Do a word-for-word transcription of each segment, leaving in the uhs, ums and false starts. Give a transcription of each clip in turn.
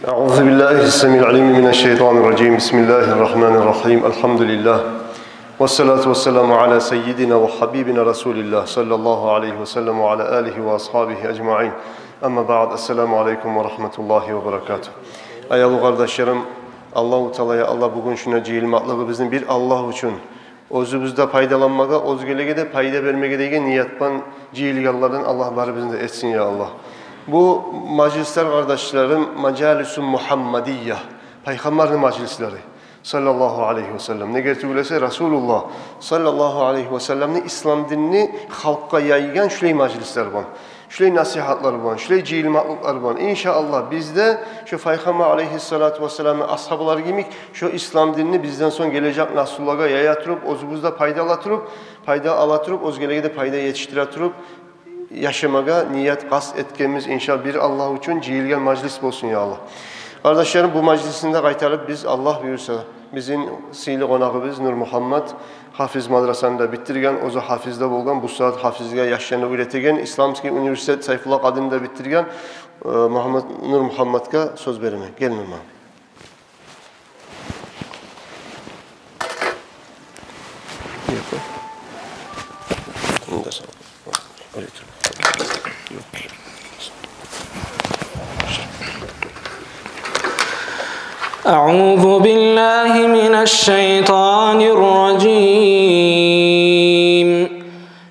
أعوذ بالله السميع العليم من الشيطان الرجيم. بسم الله الرحمن الرحيم. الحمد لله. والصلاة والسلام على سيدنا وحبيبنا رسول الله صلى الله عليه وسلم وعلى آله وأصحابه أجمعين. أما بعد. السلام عليكم ورحمة الله وبركاته. Аявлу къардашларым, Аллагьу Таала, я Аллагь, бугюн шунда жыйылмакълыгъыбызны бир Аллагь учун, оьзюбюз де пайдаланмагъа, оьзгелеге де пайда бермеге деген ният булан жыйылгъанлардан Аллагь барыбызны да этсин, я Аллагь. Бу мажлислер, къардашларым, мажалису Мухаммадия, Пайхаммарны мажлислери, саллаллагьу алайгьи ва саллам. Неге тюгюл эсе, Расулуллагь саллаллагьу алайгьи ва салламны ислам динни халкъгъа яйгъан шулай мажлислер булан, шулай насигьатлар булан, шулай жыйылмакълыкълар булан, иншааллагь, биз де шо Пайхаммар алайгьиссалату вассаламны асгьабалары йимик шо ислам динни бизден сонг гележек наслулагъа яя туруп, оьзюбюз де пайда ала туруп, пайда ала туруп, оьзгелеге де пайда етишдире туруп яшамагъа ният, къаст этгенбиз, иншааллагь, бир Аллагь учун жыйылгъан мажлис болсун, я Аллагь. Къардашларым, бу мажлисни де къайтарып биз, Аллагь буюрса, бизин сыйлы къонагъыбыз Нурмухаммат, гьафиз, мадрасаны да битдирген, оьзю гьафиз де болгъан, бу сагьат гьафизге яшланы уьйретеген, Исламский университет Сайфулла Къадини де битдирген, э, Мухаммат, Нурмухамматгъа сёз беремен. Гел, Нурман. أعوذ بالله من الشيطان الرجيم.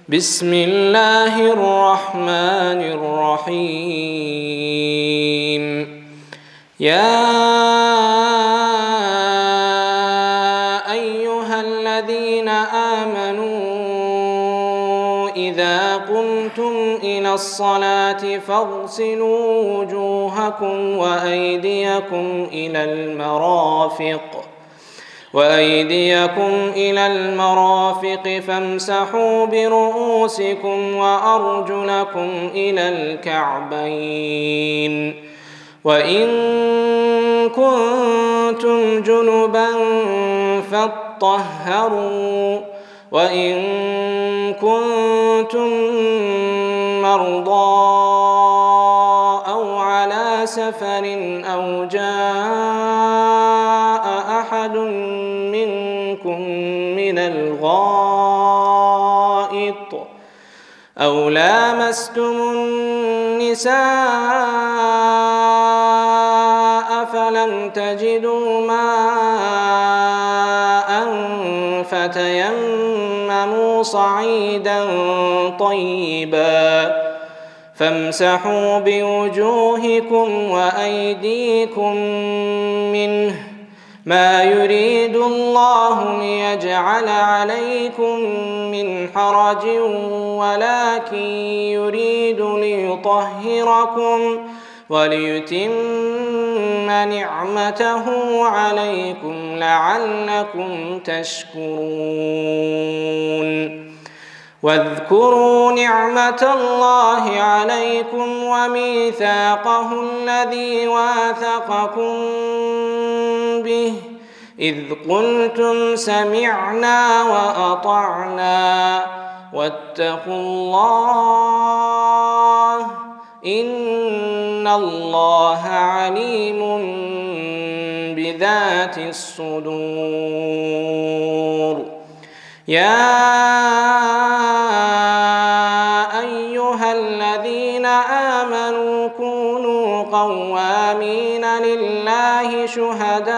بسم الله الرحمن الرحيم. يا أيها الذين آمنوا إذا قمتم إلى الصلاة فاغسلوا وجوهكم وأيديكم إلى المرافق، وأيديكم إلى المرافق فامسحوا برؤوسكم وأرجلكم إلى الكعبين، وإن كنتم جنبا فاطهروا، وإن كنتم مرضى أو على سفر أو جاء أحد منكم من الغائط أو لامستم النساء فلم تجدوا ماء فتيمموا صعيدا طيبا فامسحوا بوجوهكم وأيديكم منه، ما يريد الله ليجعل عليكم من حرج ولكن يريد ليطهركم وليتم نعمته عليكم لعلكم تشكرون. واذكروا نعمة الله عليكم وميثاقه الذي واثقكم به إذ قلتم سمعنا وأطعنا واتقوا الله إن الله عليم بذات الصدور. يا أيها الذين آمنوا كونوا قوامين لله شهداء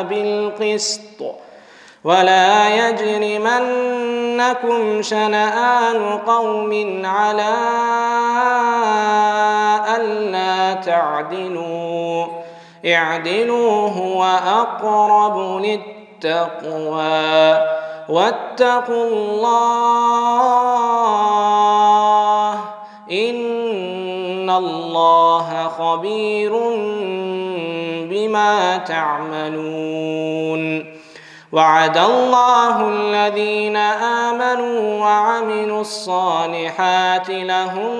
بالقسط ولا يجرمنكم شنآن قوم على ألا تعدلوا، اعدلوا هو أقرب للتقوى، واتقوا الله إن الله خبير بما تعملون. وعد الله الذين آمنوا وعملوا الصالحات لهم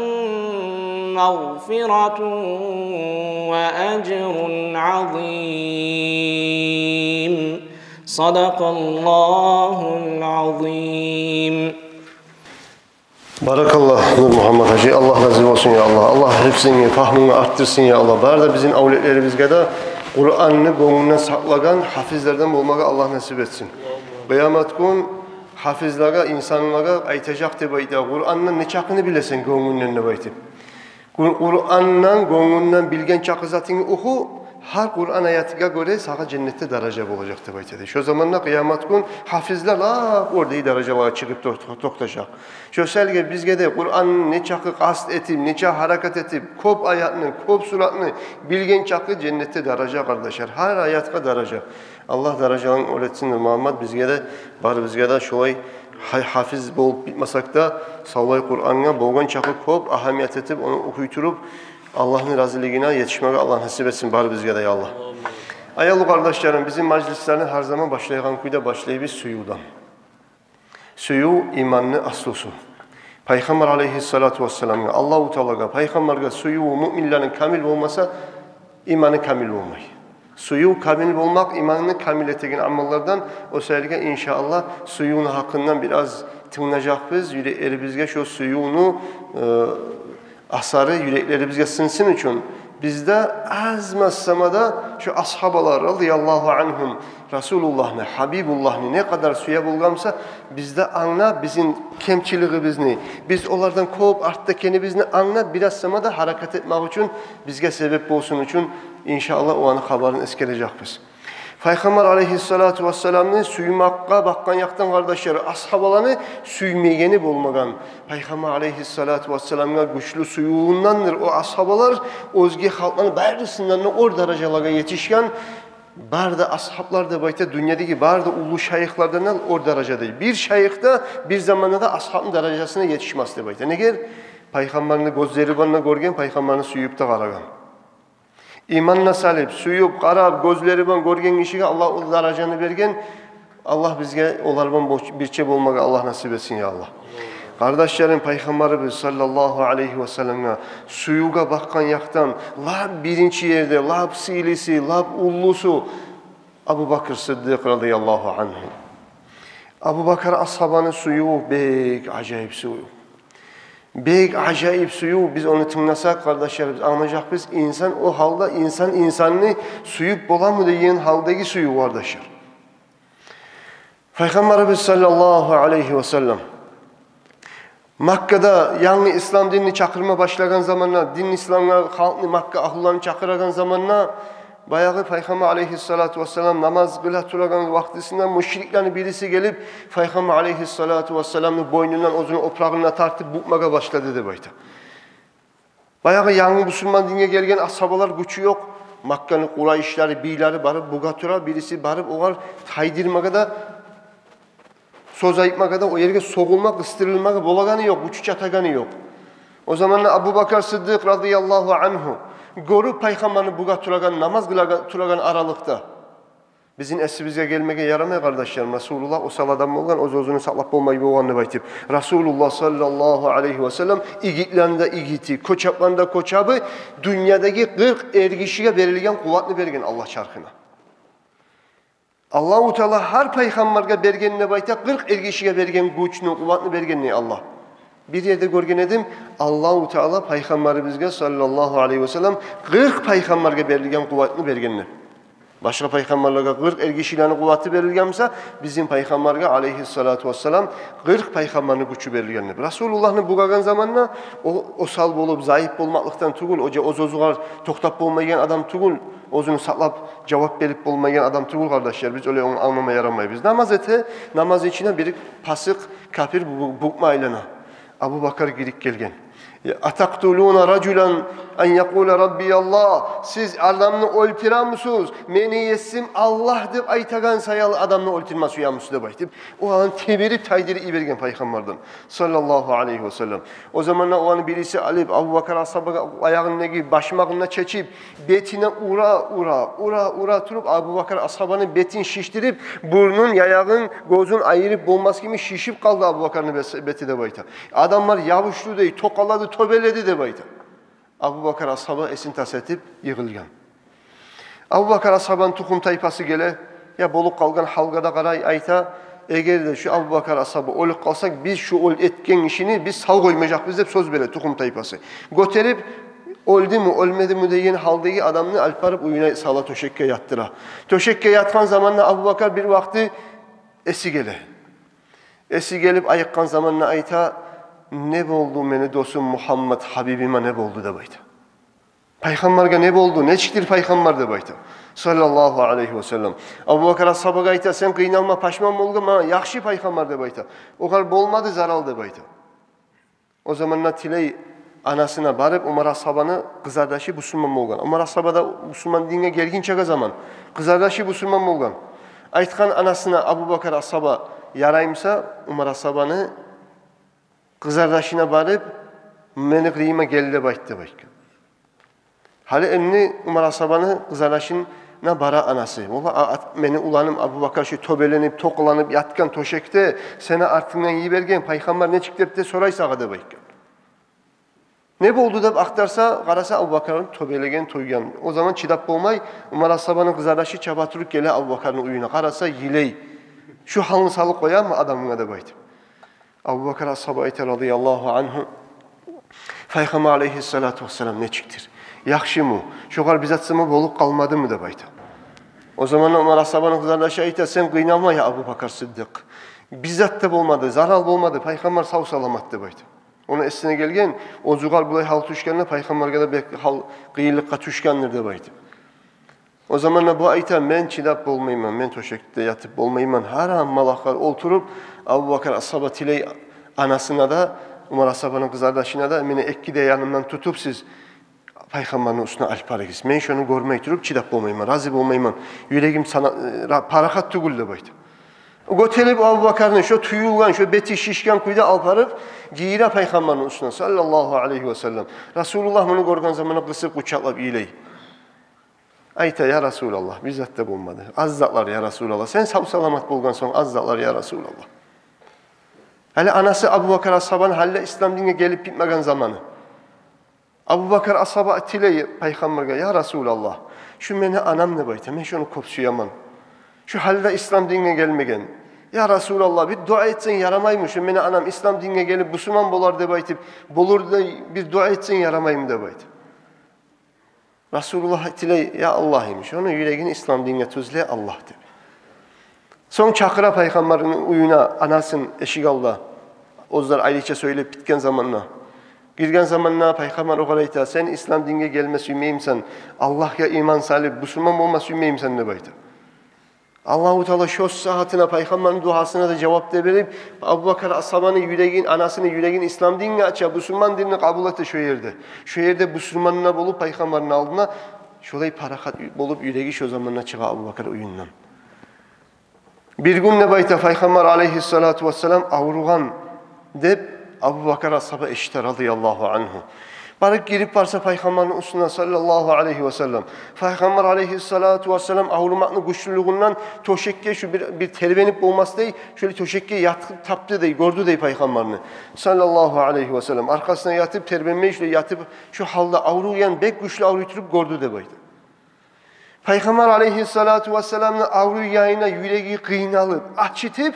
مغفرة وأجر عظيم. صدق الله العظيم. Баракаллагь, Нурмугьаммат гьажи, Аллагь рази болсун, я Аллагь. Аллагь гьифзингни, пагьмунгну артдырсын, я Аллагь. Бары да бизин авлетлерибизге де Къуранны гёнгюнден сакълагъан гьафизлерден болмагъа Аллагь насип этсин. Къыямат гюн гьафизлеге, инсанлагъа айтажакъ деп айта: «Къурандан нечакъыны билесен гёнгюнден?» – деп айтып. Къу-, Къурандан гёнгюнден билген чакъы затынгны оху, гьар Къуран аятгъа гёре сагъа женнетде даража болажакъ деп айтады. Шо заманда къыямат гюн гьафизлер лап оьрдеги даражалагъа чыгъып ток-, токътажакъ. Шо саялы бизге де Къуранны нечакъы къаст этип, нечакъы гьаракат этип, кёп аятны, кёп суратны билген чакъы женнетде даража, къардашлар. Гьар аятгъа даража. Аллагь даражаларын оьр этсин, Нурмугьаммат, бизге де, барыбызгъа да шолай гьа-, гьафиз болуп битмесек де, савлай Къурангъа болгъан чакъы кёп агьамият этип, ону охуй туруп, Аллагьны разилигине етишмеге Аллагь насип этсин барыбызгъа да, я Аллагь. Аявлу къардашларым, бизин мажлислени гьар заман башлайгъан кюйде башлайбыз сюювден. Сююв иманны аслусу. Пайхаммар алейгьиссалату вассаламгъа, Аллагьу Таалагъа, пайхаммаргъа сюювю муъминлени камил болмаса, иманы камил болмай. Сююв камил болмакъ иманны камил этеген амаллардан. О саялы, иншааллагь, сюювню гьакъындан бираз тынглажакъбыз. Юреклерибизге шо сюювню, э, асары юреклерибизге сингсин учун, бизде аз-маз сама да шо асгьабалар, радияллагьу ангьум, Расулуллагьны, Гьабибуллагьны не къадар сюе болгъан буса, бизде англап, бизин кемчилигибизни, биз олардан кёп артда экенибизни англап, бираз сама да гьаракат этмек учун, бизге себеп болсун учун, иншааллагь, оланы хабарын эсгережекбиз. Пайхаммар алейгьиссалату вассаламны сюймекге бакъгъан якъдан, къардашлар, асгьабаланы сюймегени болмагъан. Пайхаммар алейгьиссалату вассаламгъа гючлю сюювюндендир о асгьабалар оьзге халкъланы барысындан да оьр даражалагъа етишген. Бары да асгьаблар деп айта, дюньядагъы бары да уллу шайыхлардан да оьр даражада. Бир шайых да бир заманда да асгьабны даражасына етишмес деп айта. Неге? Пайхаммарны гёзлери булан да гёрген, пайхаммарны сююп де къарагъан. Иман да салып, сююп, къарап, гёзлери булан гёрген гишиге Аллагь о даражаны берген. Аллагь бизге олар булан бош-, бирче болмагъа Аллагь насип этсин, я Аллагь. Къардашларым, пайхаммарыбыз саллаллагьу алейгьи вассаламгъа сюювге бакъгъан якъдан лап биринчи ерде, лап сыйлысы, лап уллусу Абубакр Сыддыкъ, радияллагьу ангьу. Абубакр асгьабаны сюювю бек ажайып сююв. Бек ажайып сююв. Биз ону тынгласакъ, къардашлар, биз англажакъбыз, инсан о гьалда, инсан инсанны сююп боламы деген гьалдагъы сююв, къардашлар. Пайхаммарыбыз саллаллагьу алейгьи вассалам Маккада янгы ислам динни чакъырма башлагъан заманда, дин исламгъа халкъны, Макка агьлуланы чакъырагъан заманда, баягъы Пайхаммар алейгьиссалату вассалам намаз къыла турагъан вакътисинде мушриклени бириси гелип, Пайхаммар алейгьиссалату вассаламны бойнундан оьзюню опурагъына тартып букъмагъа башлады деп айта. Баягъы янгы бусурман динге гелген асгьабалар, гючю ёкъ. Макканы къурайшлары, бийлери барып бугъа тура, бириси барып огъар тайдырмагъа да, сёз айтмагъа да, о ерге согъулма, къыстырылмагъа болагъаны ёкъ, гючю чатагъаны ёкъ. О заманда Абубакр Сыддыкъ, радияллагьу ангьу, гёрюп Пайхаммарны бугъа турагъан, намаз къылагъа-, турагъан аралыкъда. Бизин эсибизге гелмеге ярамай, къардашларым, Расулуллагь осал адам болгъан, оьз-оьзюн сакълап болмай болгъан деп айтып. Расулуллагь саллаллагьу алейгьи вассалам игитлени де игити, кочапланы да кочабы, дюньядагъы къыркъ эргишиге берилген къуватны берген Аллагь чархына. Аллагьу Таала гьар пайхаммаргъа берген деп айта, къыркъ эргишиге берген гючню, къуватны берген дей Аллагь. Бир ерде гёрген эдим, Аллагьу Таала пайхаммарыбызгъа саллаллагьу алейгьи вассалам къыркъ пайхаммаргъа берилген къуватны берген деп. Башгъа пайхаммарлагъа къыркъ эргишилени къуваты берилген буса, бизин Пайхаммаргъа алейгьиссалату вассалам къыркъ пайхаммарны гючю берилген деп. Расулуллагьны бугъагъан заманда о осал болуп, заип болмакълыкъдан тюгюл, о же оьз-оьзюгер токътап болмайгъан адам тюгюл, оьзюн сакълап жавап берип болмайгъан адам тюгюл, къардашлар. Биз олай ону англама ярамайбыз. Намаз эте, намаз ичинде бир пасыкъ, капир бу-, букъма айлана. Абубакар гирип гелген. «Атакътулуна ражулан ан якъула Рабби Аллагь?» Сиз адамны оьлтюремисиз, «Мени есим Аллагь» деп айтагъан саялы адамны оьлтюрме сюемисиз деп айтып, о адам теберип тайдырып йиберген Пайхаммардан саллаллагьу алейгьи вассалам. О заманда оланы бириси алып, Абубакар асгьабагъа аягъындагъы башмагъын чечип, бетине ура, ура, ура, ура туруп, Абубакар асгьабаны бетин шишдирип, бурнун, яягъын, гёзюн айырып болмас кими шишип къалды Абубакарны бес-, бети деп айта. Адамлар ябушду дей, токъалады, тёбеледи деп айта. Абубакар асгьаба эсин тас этип йыгъылгъан. Абубакар асгьабаны тухум-тайпасы геле, я болуп къалгъан гьалгъа да къарай, айта: «Эгер де шу Абубакар асгьаба оьлюп къалса, биз шу оьл-, этген гишини биз сав къоймажакъбыз», — деп сёз бере тухум-тайпасы. Гётерип, оьлдюмю, оьлмедими деген гьалдагъы адамны алып барып уьюне сала, тёшекге ятдыра. Тёшекге ятгъан заманда Абубакар бир вакъти эси геле. Эси гелип айыкъгъан заманда айта: «Не болду мени досум Мугьаммад гьабибиме, не болду?» — деп айта. «Пайхаммаргъа не болду? Нечикдир пайхаммар?» — деп айта, саллаллагьу алайгьи ва саллам. Абубакар асгьабагъа айта: «Сен къыйналма, пашман болма, ма яхшы пайхаммар», — деп айта. «Огъар болмады зарал», — деп айта. О заманда тилей анасына барып, Умар асгьабаны къызардашы бусурман болгъан. Умар асгьаба да бусурман динге гелгинчеге заман къызардашы бусурман болгъан. Айтгъан анасына Абубакар асгьаба: «Яраймыса, Умар асгьабаны къызардашына барып, мени къырыйыма гел деп айт», — деп айтгъан. Гьали энни Умар асгьабаны къызардашына бара анасы. «Валлагь, а-, ат-, мени уланым Абубакар шу тёбеленип, токъаланып ятгъан тёшекде, сени артынгдан йиберген, пайхаммар нечик деп де сорай сагъа», — деп айтгъан. «Не болду?» — деп ахтарса, къараса, Абубакар тёбелеген, тойгъан. О заман чыдап болмай, Умар асгьабаны къызардашы чаба туруп геле Абубакарны уьюне. Къараса, йылай. «Шу гьалны салып къоямы адамынга?» — деп айтып. Абубакар асгьаба айта, радияллагьу ангьу: «Пайхаммар алайгьиссалату вассалам нечикдир? Яхшымы? Шогъар бир зат сама болуп къалмадымы?» — деп айта. О заманда Умар асгьабаны къызардашы айта: «Сен къыйналма, я Абубакар Сыддыкъ. Бир зат да болмады, зарал болмады, пайхаммар сав-саламат», — деп айта. Ону эсине гелген, оьзюгер булай гьал тюшгенде, пайхаммаргъа да бек гьал, къыйынлыкъгъа тюшгендир деп айта. О заманда бу айта: «Мен чыдап болмайман, мен тёшекде ятып болмайман». Гьаран малакъгъа олтуруп, Абубакар асгьаба тилей анасына да, Умар асгьабаны къызардашына да: «Мени эки де янымдан тутуп сиз пайхаммарны уьстюне алып барыгъыз. Мен шону гёрмей туруп чыдап болмайман, рази болмайман. Юрегим сана-, э, ра-, парахат тюгюл», — деп айта. Гётерип Абубакарны шо тюйюлген, шо бети шишген кюйде алып барып, гийире пайхаммарны уьстюне, саллаллагьу алайгьи ва саллам. Расулуллагь муну гёрген заманда къысып, къучакълап йылай. Айта: «Я Расулаллагь, бир зат да болмады. Аз затлар, я Расулаллагь. Сен сав-саламат болгъан сонг, аз затлар, я Расулаллагь». Гьали анасы Абубакар асгьабаны гьали де ислам динге гелип битмеген заманы. Абубакар асгьаба тилей пайхаммаргъа: «Я Расулаллагь, шу мени анам, — деп айта, — мен шону кёп сюемен. Шу гьали де ислам динге гелмеген. Я Расулаллагь, бир дуа этсенг ярамаймы? Шу мени анам ислам динге гелип бусурман болар деп айтып, болур дей, бир дуа этсенг ярамаймы?» — деп айта. Расулуллагь тилей: «Я Аллагь, — йимиш, — шону юрегин ислам динге тюзле, Аллагь», — деп. Сонг чакъыра пайхаммарны уьюне анасын эшик алда. Оьзлер айрыча сёйлеп битген заманда. Гирген заманда пайхаммар огъар айта: «Сен ислам динге гелме сюймеймисен, Аллагьгъа иман салып, бусурман болма сюймеймисен?» — деп айта. Аллагьу Таала шо сагьатына пайхаммарны дуасына да жавап да берип, Абубакар асгьабаны юрегин, анасыны юрегин ислам динге ача, бусурман динни къабул эте шо ерде. Шо ерде бусурман да болуп, пайхаммарны алдына шолай парахат болуп, юреги шо заманда чыгъа Абубакар уьюнден. Бир гюн, деп айта, пайхаммар алайгьиссалату вассалам авругъан деп Абубакар асгьаба эшите, радияллагьу ангьу. Барып гирип барса пайхаммарны уьстюне, саллаллагьу алайгьи ва саллам. Пайхаммар алайгьиссалату вассалам аврумакъны гючлюлюгюнден тёшекге шу бир, бир тербенип болмасдай, шолай тёшекге ятып тапды дей, гёрдю дей пайхаммарны, саллаллагьу алайгьи ва саллам. Аркъасына ятып, тербенмей, шолай ятып, шу гьалда авруйгъан, бек гючлю авруй туруп гёрдю деп айта. Пайхаммар алайгьиссалату вассаламны авруйгъанына юреги къыйналып, ачытып,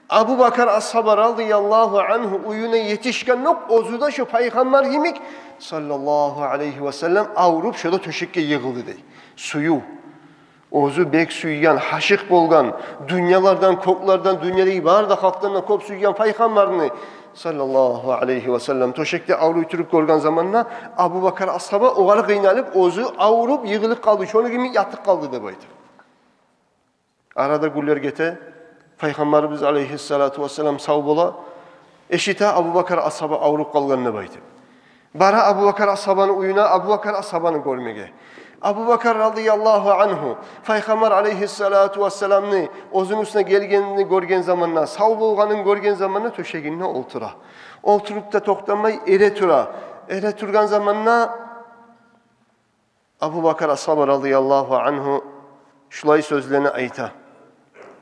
Абубакар асгьаба, радияллагьу ангьу, уьюне етишгендокъ, оьзю де шо пайхаммар йимик, саллаллагьу алайгьи ва саллам, авруп, шо да тёшекге йыгъылды дей. Сююв. Оьзю бек сюйген, гьашыкъ болгъан, дюньялардан, кёклерден, дюньядагъы бары да халкъдан да кёп сюйген пайхаммарны, саллаллагьу алайгьи ва саллам, тёшекде авруй туруп гёрген заманда Абубакар асгьаба огъар къыйналып, оьзю авруп, йыгъылып къалды, шону йимик ятып къалды деп айта. Арада гюнлер гете, пайхаммарыбыз алайгьиссалату вассалам сав бола, эшите Абубакар асгьаба авруп къалгъан деп айтып. Бара Абубакар асгьабаны уьюне, Абубакар асгьабаны гёрмеге. Абубакар, радияллагьу ангьу, пайхаммар алайгьиссалату вассаламны оьзюню уьстюне гелгенин гёрген заманда, сав болгъанын гёрген заманда тёшегинде олтура. Олтуруп да токътамай, эре тура. Эре тургъан заманда Абубакар асгьаба, радияллагьу ангьу, шулай сёзлени айта.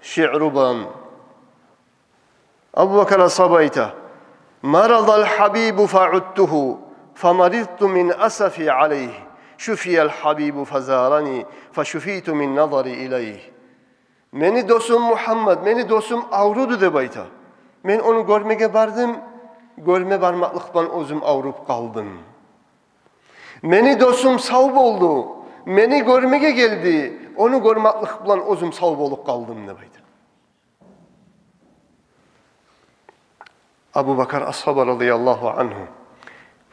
Шиъру булан. Абубакар асгьаба айта: «Марадал гьабибу фаудтугьу, фамаридту мин асафи алайгьи, шуфиял гьабибу фазарани, фашуфиту мин назари илайгьи». «Мени досум Мугьаммад, мени досум авруду», — деп айта. «Мен ону гёрмеге бардым, гёрме бармакълыкъ булан оьзюм авруп къалдым. Мени досум сав болду, мени гёрмеге гелди, ону гёрмакълыкъ булан оьзюм сав болуп къалдым», — деп айта. Абу Бакар асгьаба, радияллагьу ангьу,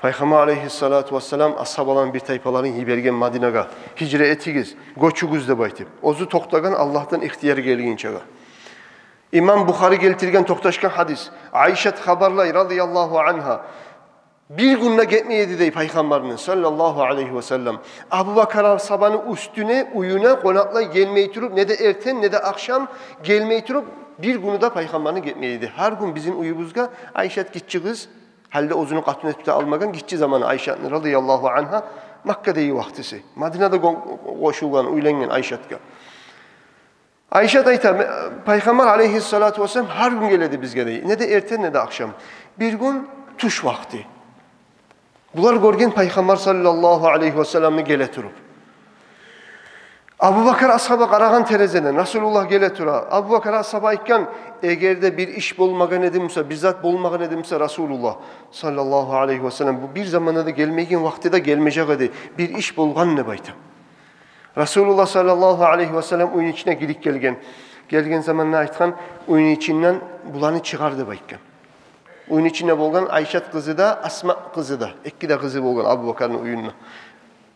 Пайхаммар алайгьиссалату вассалам асгьабаланы бир тайпаларын йиберген Мадинагъа: «Гьижра этигиз, гёчюгюз», — деп айтып. Оьзю токътагъан, Аллагьдан ихтияр гелгинчеге. Имам Бухари гелтирген токъташгъан гьадис. Айшат хабарлай, радияллагьу ангьа: «Бир гюн де гетмей эди, — дей, — Пайхаммарны, саллаллагьу алайгьи васаллам, Абу Бакар асгьабаны уьстюне, уьюне къонакълай гелмей туруп, не де эртен, не де ахшам гелмей туруп, бир гюню де Пайхаммарны гетмей эди. Гьар гюн бизин уьюбюзге Айшат гиччи къыз, гьали де оьзюню къатын этип де алмагъан, гиччи заманы Айшатны, радияллагьу ангьа, Маккадагъы вакътиси. Мадинада къо-, къошулгъан, уьйленген Айшатгъа. Айшат айта: Пайхаммар алайгьиссалату вассалам гьар гюн геледи бизге, — дей, — не де эртен, не де ахшам. Бир гюн тюш вакъти булар гёрген Пайхаммар, саллаллагьу алайгьи васалламны, геле туруп. Абу Бакар асгьаба къарагъан терезеден, Расулуллагь геле тура. Абу Бакар асгьаба айтгъан: эгер де бир иш болмагъан эди буса, бир зат болмагъан эди буса, Расулуллагь, саллаллагьу алайгьи васаллам, бу бир заманда да гелмеген вакъти де гелмежек эди. Бир иш болгъан», — деп айта. Расулуллагь, саллаллагьу алайгьи васаллам, уьйню ичине гирип гелген. Гелген заманда айтгъан: «Уьйню ичинден буланы чыгъар», — деп айтгъан. Уьйню ичинде болгъан Айшат къызы да, Асма къызы да, эки де къызы болгъан Абу Бакарны уьюнде.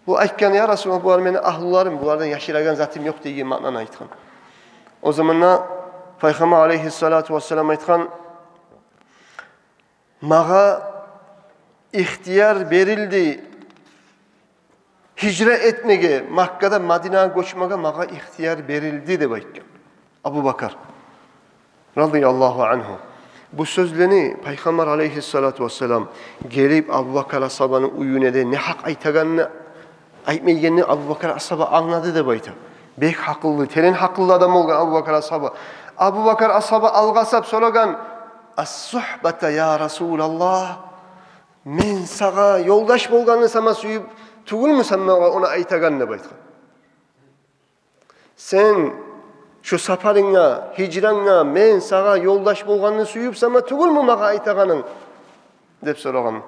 Бу айтгъан: «Я Расулуллагь, булар мени агьлюлерим, булардан яшырагъан затым ёкъ», — деген маънаны айтгъан. О заманда Пайхаммар алайгьиссалату вассалам айтгъан: «Магъа ихтияр берилди гьижра этмеге, Маккадан Мадинагъа гёчмеге магъа ихтияр берилди», — деп айтгъан Абу Бакар, радияллагьу ангьу. Бу сёзлени Пайхаммар алайгьиссалату вассалам гелип Абу Бакар асгьабаны уьюне де негьакъ айтагъанны айтмайгъанны Абу Бакар асгьаба англады деп айта. Бек гьакъыллы, терен гьакъыллы адам болгъан Абу Бакар асгьаба. Абу Бакар асгьаба алгъасап сорагъан: «Ас-сугьбата, я Расулаллагь? Мен сагъа ёлдаш болгъанны сама сююп тюгюлмю сен магъа ону айтагъан?» — деп айтгъан. «Сен шу сапарынга, гьижранга мен сагъа ёлдаш болгъанны сююп сама тюгюлмю магъа айтагъанынг?» — деп сорагъан.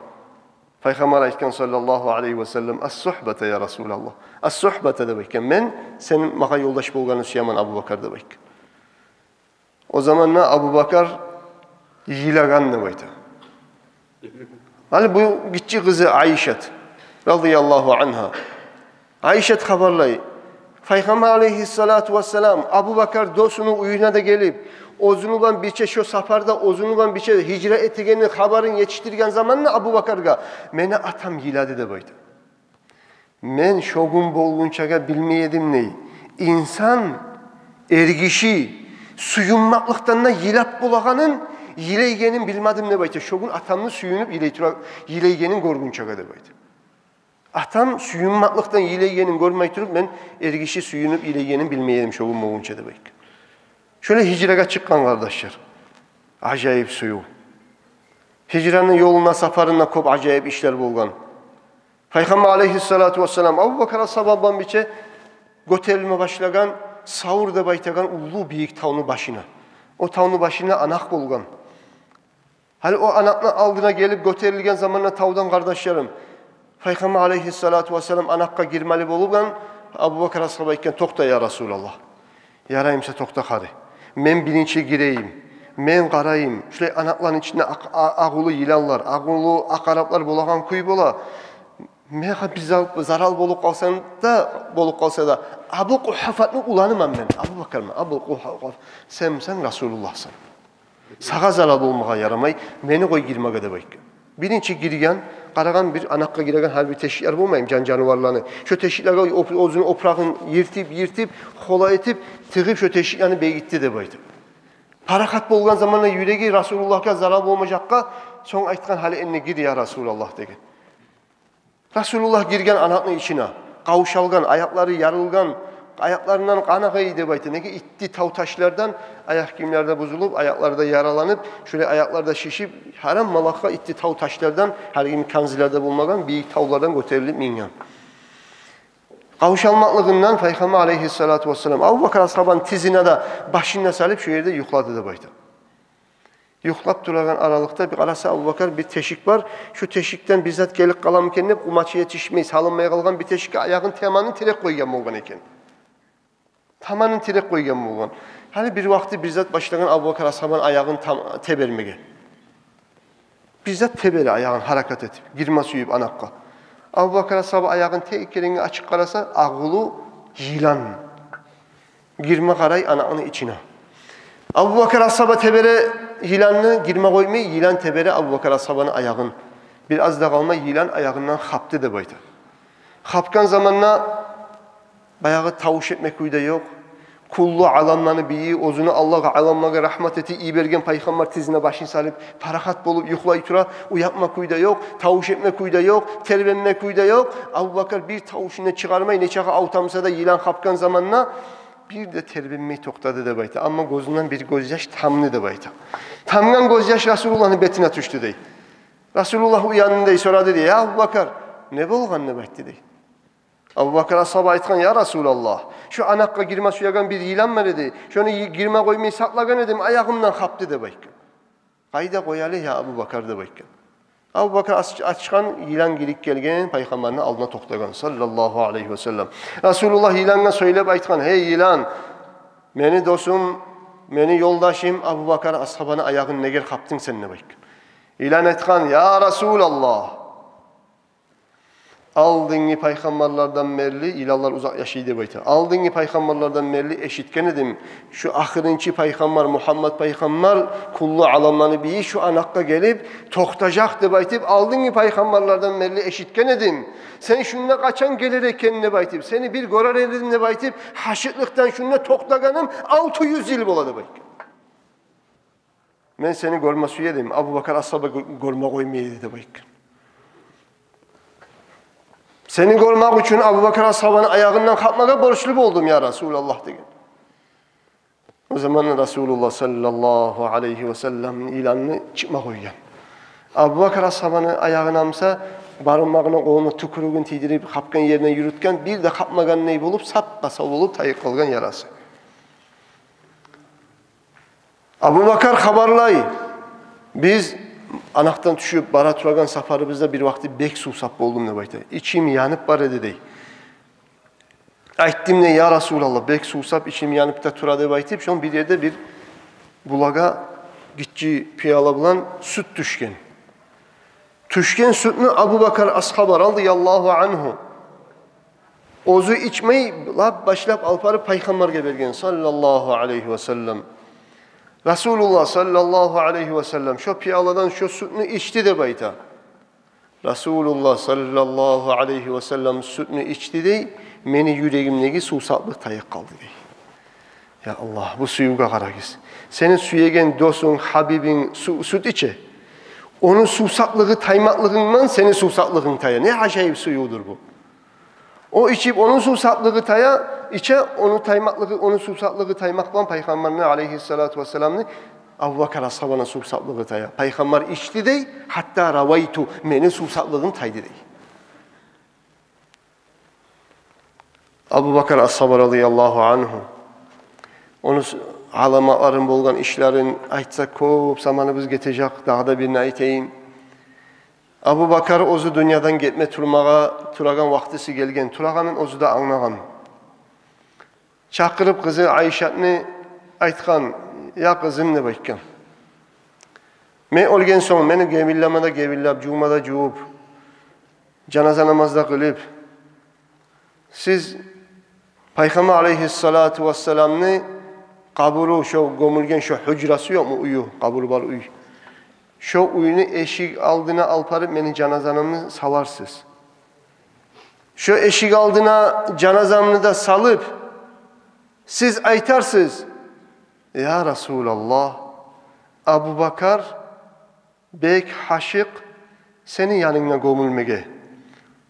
Пайхаммар айтгъан, саллаллагьу алайгьи васаллам: «Ас-сугьбата, я Расулаллагь. Ас-сугьбата», — деп айтгъан. «Мен сен магъа ёлдаш болгъанны сюемен, Абу Бакар», — деп айтгъан. О заманда Абу Бакар йылагъан деп айта. Гьали бу гиччи къызы Айшат, радияллагьу ангьа. Айшат хабарлай: Пайхаммар алайгьиссалату вассалам Абу Бакар досуну уьюне де гелип, оьзюню булан бирче шо сапарда, оьзюню булан бирче гьижра этегенни хабарын етишдирген заманда Абу Бакаргъа, мени атам йылады деп айта. Мен шо гюн болгъунчагъа билмей эдим, дей, инсан, эргиши сююнмакълыкъдан да йылап болагъанын, йылайгъанын билмедим деп айта. Шо гюн атамны сююнюп йылай тура, йылайгъанын гёргюнчагъа деп айта. Атам сююнмакълыкъдан йылайгъанын гёрмей туруп, мен эргиши сююнюп йылайгъанын билмей эдим шо гюн болгъунча деп айта. Шолай гьижрагъа чыкъгъан, къардашлар. Ажайып сююв. Гьижраны ёлунда, сапарында кёп ажайып ишлер болгъан. Пайхаммар алайгьиссалату вассалам Абу Бакар асгьаба булан бирче гётерилме башлагъан Савр деп айтагъан уллу бийик тавну башына. О тавну башында анакъ болгъан. Гьали о анакъны алдына гелип гётерилген заманда тавдан, къардашларым, Пайхаммар алайгьиссалату вассалам анакъгъа гирмели болгъан, Абу Бакар асгьаба айтгъан: «Токъта, я Расулаллагь. Ярай буса, токъта къари. Мен биринчи гирейим. Мен къарайым. Шулай анакъланы ичинде акъ-, а-, агъулу йыланлар, агъулу акъараплар болагъан кюй бола. Магъа бир за-, зарал болуп къалса да, болуп къалса да, Абу Къугьафатны уланыман мен, Абу Бакарман, Абу Къугьафат. Сен, сен Расулуллагьсан. Сагъа зарал болмагъа ярамай, мени къой гирмеге», — деп айтгъан. Биринчи гирген, къарагъан, бир анакъгъа гиреген гьар бир тешиклер болмаймы, жан-жаныварланы. Шо тешиклеге оп-, оьзюню опурагъын йыртып, йыртып, хола этип, тыгъып, шо тешиклени бегитди деп айта. Парахат болгъан заманда юреги Расулуллагьгъа зарал болмажакъгъа, сонг айтгъан: «Гьали энни гир, я Расулаллагь», — деген. Расулуллагь гирген анакъны ичине, къавшалгъан, аякълары ярылгъан, аякъларындан къан агъа эди деп айта. Неге, итти тав ташлардан, аякъ гийимлер де бузулуп, аякълары да яраланып, шолай аякълары да шишип, гьарам малакъгъа итти тав ташлардан, гьалиги йимик канзилер де болмагъан, бийик тавлардан гётерилип минген. къавшалмакълыгъындан Пайхаммар алейгьиссалату вассалам Абубакар асгьабаны тизине де башын да салып, шо ерде юхлады деп айта. Юхлап турагъан аралыкъда бир къараса, Абубакар, бир тешик бар, шо тешикден бир зат гелип къаламы экен деп, къумачы етишмей, салынмай къалгъан бир тешикге аягъын таманын тиреп къойгъан болгъан экен. Таманын тиреп къойгъан болгъан. Гьали бир вакъти бир зат башлагъан Абубакар асгьабаны аягъын там-, тебермеге. Бир зат тебере аягъын гьаракат этип, гирме сююп анакъгъа. Абубакар асгьаба аягъын тек керенге ачып къараса, агъулу йылан гирме къарай анакъны ичине. Абубакар асгьаба тебере йыланны, гирме къоймай, йылан тебере Абубакар асгьабаны аягъын. Бир аз да къалмай йылан аягъындан хапды деп айта. Хапгъан заманда баягъы тавуш этме кюй де ёкъ. Куллу аламланы бийи, оьзюню Аллагь аламлагъа рагьмат этип йиберген Пайхаммар тизине башын салып, парахат болуп юхлай тура, уятма кюй де ёкъ, тавуш этме кюй де ёкъ, тербенме кюй де ёкъ. Абубакар бир тавушун да чыгъармай, нечакъы ав тамса да йылан хапгъан заманда бир де тербенмей токътады деп айта. Амма гёзюнден бир гёзьяш тамды деп айта. Тамгъан гёзьяш Расулуллагьны бетине тюшдю дей. Расулуллагь уянды дей, сорады дей: «Я Абубакар, не болгъан?» — деп айтды дей. Абубакар асгьаба айтгъан: «Я Расулаллагь, шо анакъгъа гирме сюеген бир йылан бар эди. Шону гирме къоймай сакълагъан эдим, аягъымдан хапды», — деп айтгъан. «Къайда, къой гьали, я Абубакар», — деп айтгъан. Абубакар ач-, ачгъан, йылан гирип гелген, Пайхаммарны алдына токътагъан, саллаллагьу алайгьи васаллам. Расулуллагь йылангъа сёйлеп айтгъан: «Гьей йылан, мени досум, мени ёлдашым Абубакар асгьабаны аягъын негер хапдынг сен?» — деп айтгъан. Йылан айтгъан: «Я Расулаллагь, алдынгъы пайхаммарлардан берли», — йыланлар узакъ яшай деп айта, — «алдынгъы пайхаммарлардан берли эшитген эдим, шу ахырынчы пайхаммар Мугьаммат пайхаммар, куллу аламланы бийи, шу анакъгъа гелип токътажакъ деп айтып, алдынгъы пайхаммарлардан берли эшитген эдим. Сен шунда къачан гелер экен деп айтып, сени бир гёрер эдим деп айтып, гьашыкълыкъдан шунда токътагъаным алты юз йыл бола», — деп айтгъан. «Мен сени гёрме сюе эдим, Абубакар асгьаба гё-, гёрме къоймай эди», — деп айтгъан. «Сени гёрмек учун Абубакар асгьабаны аягъындан хапмагъа борчлу болдум, я Расулаллагь», — деген. О заман Расулуллагь саллаллагьу алайгьи васаллам йыланны чыкъма къойгъан. Абубакар асгьабаны аягъына буса, бармагъына, къолуна тюкюрюгюн тийдирип, хапгъан ерине юрютген, бир де хапмагъандай болуп, сап-сав болуп тайып къалгъан ярасы. Абубакар хабарлай: «Биз анакъдан тюшюп бара турагъан сапарыбызда бир вакъти бек сувсап болдум», — деп айта. «Ичим янып бара эди», — дей. «Айтдым дей: я Расулаллагь, бек сувсап, ичим янып да тура», — деп айтып, шону бир ерде бир булагъа гиччи пияла булан сют тюшген. Тюшген сютню Абубакар асгьаба радияллагьу ангьу оьзю ичмей, лап башлап алып барып Пайхаммаргъа берген, саллаллагьу алайгьи васаллам. Расулуллагь саллаллагьу алайгьи васаллам шо пияладан шо сютню ичди деп айта. Расулуллагь саллаллагьу алайгьи васаллам сютню ичди дей, мени юрегимдеги сувсаплыкъ тайып къалды дей. Я Аллагь, бу сюювге къарагъыз. Сени сюеген досунг, гьабибинг сю-, сют иче. Ону сувсаплыгъы таймакълыгъындан сени сувсаплыгъынг тая. Не ажайып сюювдюр бу. О ичип, ону сувсаплыгъы тая, иче, ону таймакълыгъы, ону сувсаплыгъы таймакъ булан Пайхаммарны алайгьиссалату вассаламны, Абубакар асгьабаны сувсаплыгъы тая. Пайхаммар ичди дей, гьатта равайту, мени сувсаплыгъым тайды дей. Абубакар асгьаба радияллагьу ангьу. Ону с-, аламатларын, болгъан ишлерин айтса, кёп заманыбыз гетежек, дагъы да бирин айтайым. Абубакар оьзю дюньядан гетме турмагъа турагъан вакътиси гелген, турагъанын оьзю де англагъан. Чакъырып къызы Айшатны, айтгъан: «Я къызым, — деп айтгъан, — мен оьлген сонг, мени гебинлеме де гебинлеп, жувма да жувуп, жаназа намаз да къылып, сиз Пайхаммар алайгьиссалату вассаламны къабуру, шо гёмюлген шо гьужрасы ёкъму, уью, къабуру бар уьй, шо уьйню эшик алдына алып барып мени жаназамны саларсыз. Шо эшик алдына жаназамны да салып, сиз айтарсыз: я Расулаллагь, Абубакар бек гьашыкъ сени янынгда гёмюлмеге.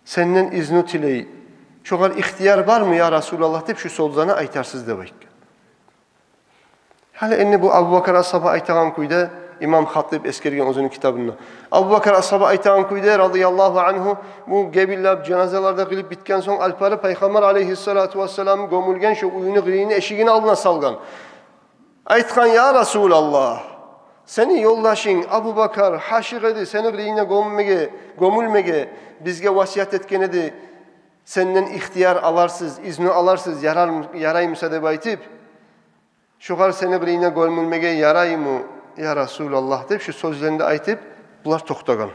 Сенден изну тилей. Шогъар ихтияр бармы, я Расулаллагь?» — деп шу сёзлени айтарсыз деп айтгъан. Гьали энни бу Абубакар асгьаба айтагъан кюйде Имам Хаттиб эсгерген оьзюню китабында. Абубакар асгьаба айтагъан кюйде, радияллагьу ангьу, бу гебинлеп, жаназалар да къылып битген сонг, алып барып Пайхаммар алайгьиссалату вассалам гёмюлген шо уьйню къырыйыны эшигини алдына салгъан. Айтгъан: «Я Расулаллагь, сени ёлдашынг Абубакар гьашыкъ эди сени къырыйынгда гёмюлмеге, гёмюлмеге, бизге васият этген эди, сенден ихтияр аларсыз, изну аларсыз, ярар-, яраймы буса деп айтып. Шогъар сени къырыйынгда гёмюлмеге яраймы, я Расулаллагь?» — деп шо сёзлени де айтып, булар токътагъан.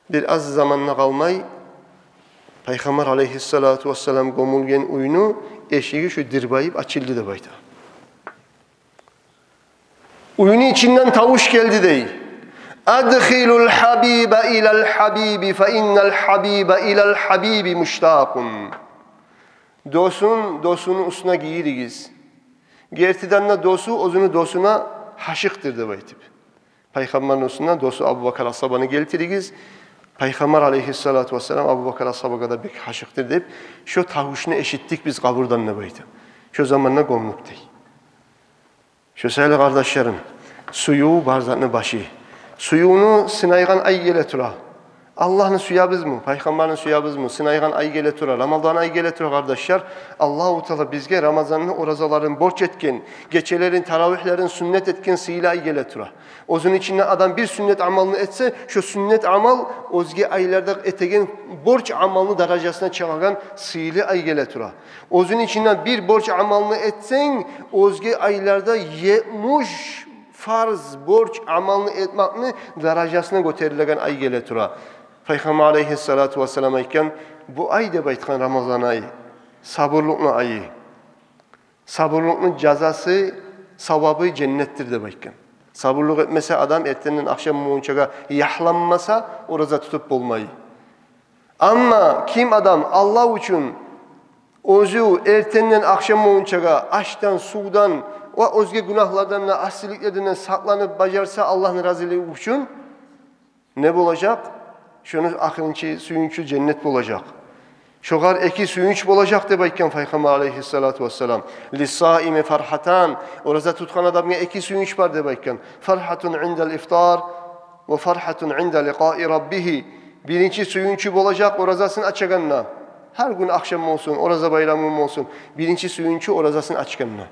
Бир аз заман да къалмай, Пайхаммар алайгьиссалату вассалам гёмюлген уьйню эшиги шо дирбайып ачылды деп айта. Уьйню ичинден тавуш гелди дей: «Адхилул гьабиба илал гьабиби, фа иннал гьабиба илал гьабиби муштакъун». Досун досуну уьстюне гийиригиз. Гертиден де досу оьзюню досуна гьашыкъдыр деп айтып. Пайхаммарны уьстюне досу Абубакар асгьабаны гелтиригиз. Пайхаммар алайгьиссалату вассалам Абубакар асгьабагъа да бек гьашыкъдыр деп, шо тавушну эшитдик биз къабурдан деп айта. Шо заманда гёмдюк дей. Шо саялы, къардашларым, сююв бар затны башы. Сюювню сынайгъан ай геле тура. Аллагьны сюебизми, Пайхаммарны сюебизми, сынайгъан ай геле тура, Рамазан ай геле тура, къардашлар. Аллагьу Таала бизге Рамазанны оразаларын борч этген, гечелерин, таравигьлерин сюннет этген сыйлы ай геле тура. Оьзюню ичинде адам бир сюннет амалны этсе, шо сюннет амал оьзге айларда этеген борч амалны даражасына чыгъагъан сыйлы ай геле тура. Оьзюню ичинде бир борч амалны этсенг, оьзге айларда етмиш фарз борч амалны этмекни даражасына гётерилеген ай геле тура. Пайхаммар алайгьиссалату вассалам айтгъан: «Бу ай, — деп айтгъан, — Рамазан ай, сабурлукъну айы. Сабурлукъну жазасы, савабы женнетдир», — деп айтгъан. Сабурлукъ этмесе адам, эртенден ахшам болгъунчагъа ягьланмаса, ораза тутуп болмай. Амма ким адам Аллагь учун оьзю эртенден ахшам болгъунчагъа ашдан, сувдан ва оьзге гюнагьлардан да, асиликлерден де сакъланып бажарса Аллагьны разилиги учун, не болажакъ? Шону ахырынчы сююнчю женнет болажакъ. Шогъар эки сююнч болажакъ деп айтгъан Пайхаммар алайгьиссалату вассалам. «Лиссаими фаргьатан». Ораза тутгъан адамгъа эки сююнч бар деп айтгъан. «Фаргьатун индал ифтар ва фаргьатун инда ликъаи раббигьи». Биринчи сююнчю болажакъ оразасын ачагъанда. Гьар гюн ахшам болсун, ораза байрам гюн болсун. Биринчи сююнчю оразасын ачгъанда.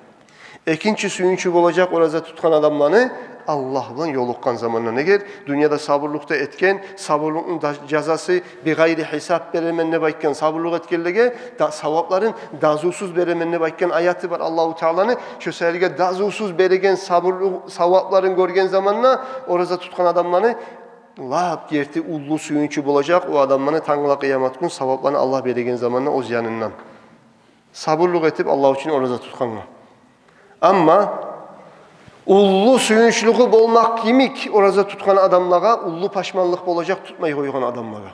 Экинчи сююнчю болажакъ ораза тутгъан адамланы Аллагь булан ёлукъгъан заманда. Неге? Дюньяда сабурлукъ да этген, сабурлукъну да-, жазасы бигъайри гьисап беремен деп айтгъан, сабурлукъ этгенлеге да савапларын дазусуз беремен деп айтгъан аяты бар Аллагьу Тааланы. Шо саялы дазусуз береген сабурлукъ савапларын гёрген заманда ораза тутгъан адамланы лап герти уллу сююнчю болажакъ о адамланы тангала къыямат гюн савапланы Аллагь береген заманда оьз янындан. Сабурлукъ этип Аллагь учун ораза тутгъангъа. Амма уллу сююнчлюгю болмакъ йимик ораза тутгъан адамлагъа уллу пашманлыкъ болажакъ тутмай къойгъан адамлагъа.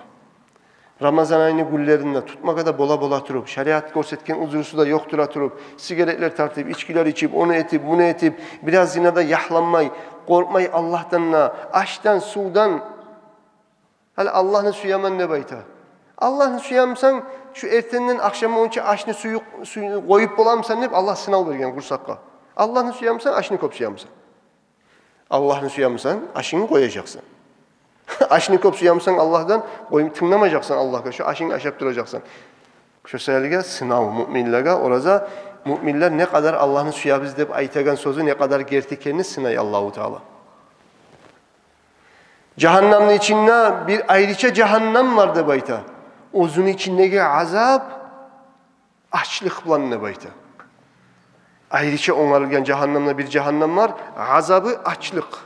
Рамазан айны гюнлеринде тутмагъа да бола-бола туруп, шариат гёрсетген узрусу да ёкъ тура туруп, сигаретлер тартып, ичкилер ичип, ону этип, муну этип, бираз зинада ягьланмай, къоркъмай Аллагьдан да, ашдан, сувдан, гьали Аллагьны сюемен деп айта. Аллагьны сюемисен, шу эртенден ахшам болгъунча ашны, суюкъ суюн къоюп боламысан деп Аллагь сынав берген къурсакъгъа. Аллагьны сюемисен, ашны кёп сюемисен? Аллагьны сюемисен, ашынгны къояжакъсан. Ашны кёп сюемисен Аллагьдан, къоюп тынгламажакъсан Аллагьгъа, шу ашынгны ашап туражакъсан. Шо саялы сынав муъминлеге ораза, муъминлер не къадар Аллагьны сюебиз деп айтагъан сёзю не къадар герти экенни сынай Аллагьу Таала. Жагьаннамны ичинде бир айрыча жагьаннам бар деп айта. Оьзюню ичиндеги азап ачлыкъ булан деп айта. Айрыча онгарылгъан жагьаннамда бир жагьаннам бар, азабы ачлыкъ.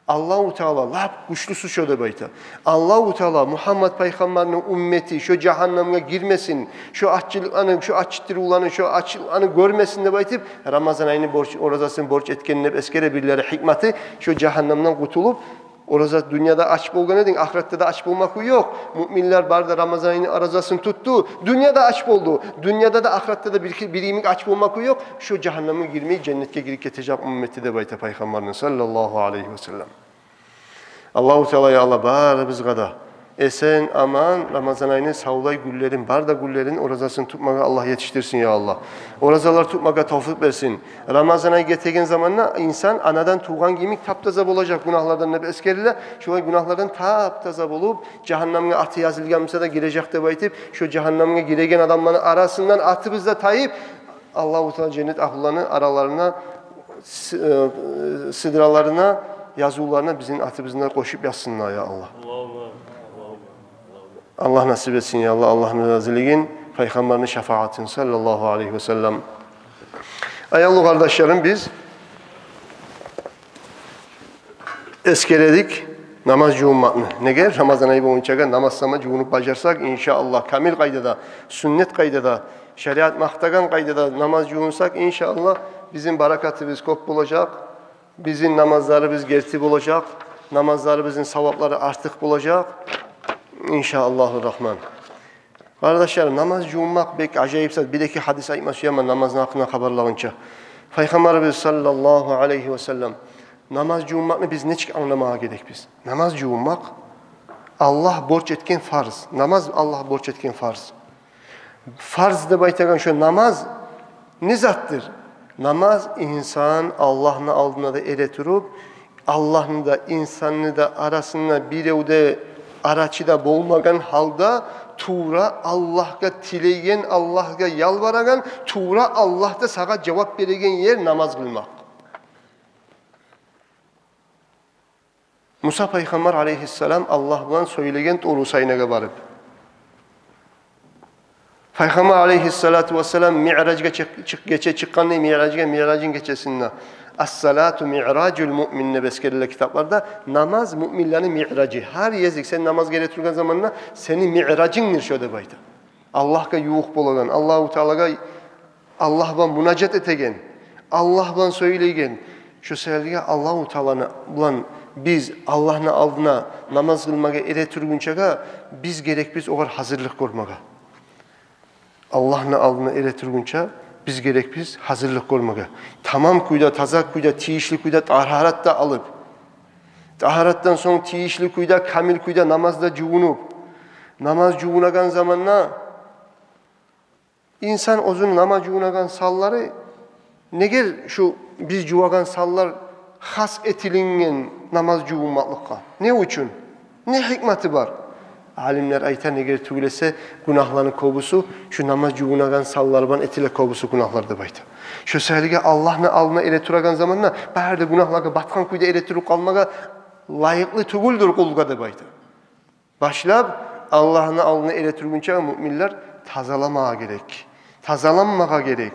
Аллагьу Таала, лап гючлюсю шо деп айта. Аллагьу Таала Мугьаммат пайхаммарны уммети шо жагьаннамгъа гирмесин, шо аччылыкъланы, шо ачытдырывланы, шо ачлыкъланы гёрмесин деп айтып, Рамазан айны борч, оразасын борч этген деп эсгере бирлери. Гьикматы, шо жагьаннамдан къутулуп, ораза, дюньяда ач болгъан эдинг, ахыратда да ач болма кюй ёкъ. Муъминлер бары да Рамазан айны оразасын тутду, дюньяда ач болду. Дюньяда да, ахыратда да бир, бир йимик ач болма кюй ёкъ. Шо жагьаннамгъа гирмей, женнетге гирип гетежек уммети деп айта пайхаммарны, саллаллагьу алайгьи ва саллам. Аллагьу Таала, я Аллагь, барыбызгъа да Эсен-аман Рамазан айны савлай гюнлерин, бары да гюнлерин оразасын тутмагъа Аллагь етишдирсин, я Аллагь. Оразалар тутмагъа тавфикъ берсин. Рамазан ай гетеген заманда инсан анадан тувгъан йимик таптаза болажакъ гюнагьлардан деп эсгериле. Шолай гюнагьлардан таптаза болуп, жагьаннамгъа аты язылгъан буса да гирежек деп айтып, шо жагьаннамгъа гиреген адамланы арасындан атыбыз да тайып, Аллагьу Таала женнет агьлуланы араларына, сы-, э, сыдраларына, язывларына бизин атыбызны да къошуп язсын, я Аллагь. Аллагь насип этсин, я Аллагь, Аллагьны разилигин, Пайхаммарны шафагьатын, саллаллагьу алайгьи ва саллам. Аявлу къардашларым, биз эсгередик намаз жувунмакъны. Неге? Рамазан ай болгъунчагъа намаз сама жувунуп бажарсакъ, иншааллагь, камил къайдада, сюннет къайдада, шариат макътагъан къайдада намаз жувунсакъ, иншааллагь, бизин баракатыбыз кёп болажакъ, бизин намазларыбыз герти болажакъ, намазларыбызны саваплары артыкъ болажакъ, иншааллагьу рагьман. Къардашлар, намаз жувунмакъ бек ажайып зат. Бир-эки гьадис айтма сюемен намазны гьакъында хабарлагъынча. Пайхаммарыбыз, саллаллагьу алайгьи ва саллам, намаз жувунмакъны биз нечик англамагъа герекбиз? Намаз жувунмакъ Аллагь борч этген фарз. Намаз Аллагь борч этген фарз. Фарз деп айтагъан шо намаз не затдыр? Намаз инсан Аллагьны алдына да эретуруп, Аллагьны да, инсанны да арасында бирев де арачы да болмагъан гьалда, тувра Аллагьгъа тилейген, Аллагьгъа ялбарагъан, тувра Аллагь да сагъа жавап береген ер намаз къылмакъ. Муса пайхаммар алайгьиссалам Аллагь булан сёйлеген Тур Сайнагъа барып. Пайхаммар алайгьиссалату вассалам миъражгъа чыкъ-, чыкъ-, гече чыкъгъанда, миъражгъа, миъражны гечесинде. Ас-салату миъражул муъмин деп эсгериле китапларда. Намаз муъминлени миъражы. Гьар гезик сен намаз геле тургъан заманда сени миъражынгдыр шо деп айта. Аллагьгъа ювукъ болагъан, Аллагьу Таалагъа, Аллагь булан мунажат этеген, Аллагь булан сёйлейген. Шо саялы Аллагьу Тааланы булан биз Аллагьны алдына намаз къылмагъа эретургъунчагъа биз герекбиз огъар гьазирлик гёрмеге. Аллагьны алдына эретургъунча биз герекбиз гьазирлик гёрмеге. Тамам кюйде, таза кюйде, тийишли кюйде тагьарат да алып, тагьаратдан сонг тийишли кюйде, камил кюйде намазда жувунуп, намаз жувунагъан заманда инсан оьзюню намаз жувунагъан санлары, неге шу биз жувагъан санлар хас этилинген намаз жувунмакълыкъгъа? Не учун? Не гьикматы бар? Алимлер айта, неге тюгюл эсе гюнагьланы кёбюсю шу намаз жувунагъан санлар булан этиле кёбюсю гюнагьлар деп айта. Шо саялы Аллагьны алдына эретурагъан заманда бары да гюнагьлагъа батгъан кюйде эретуруп къалмагъа лайыкълы тюгюлдюр къулгъа деп айта. Башлап Аллагьны алдына эретургъунча муъминлер тазаламагъа герек. Тазаланмагъа герек.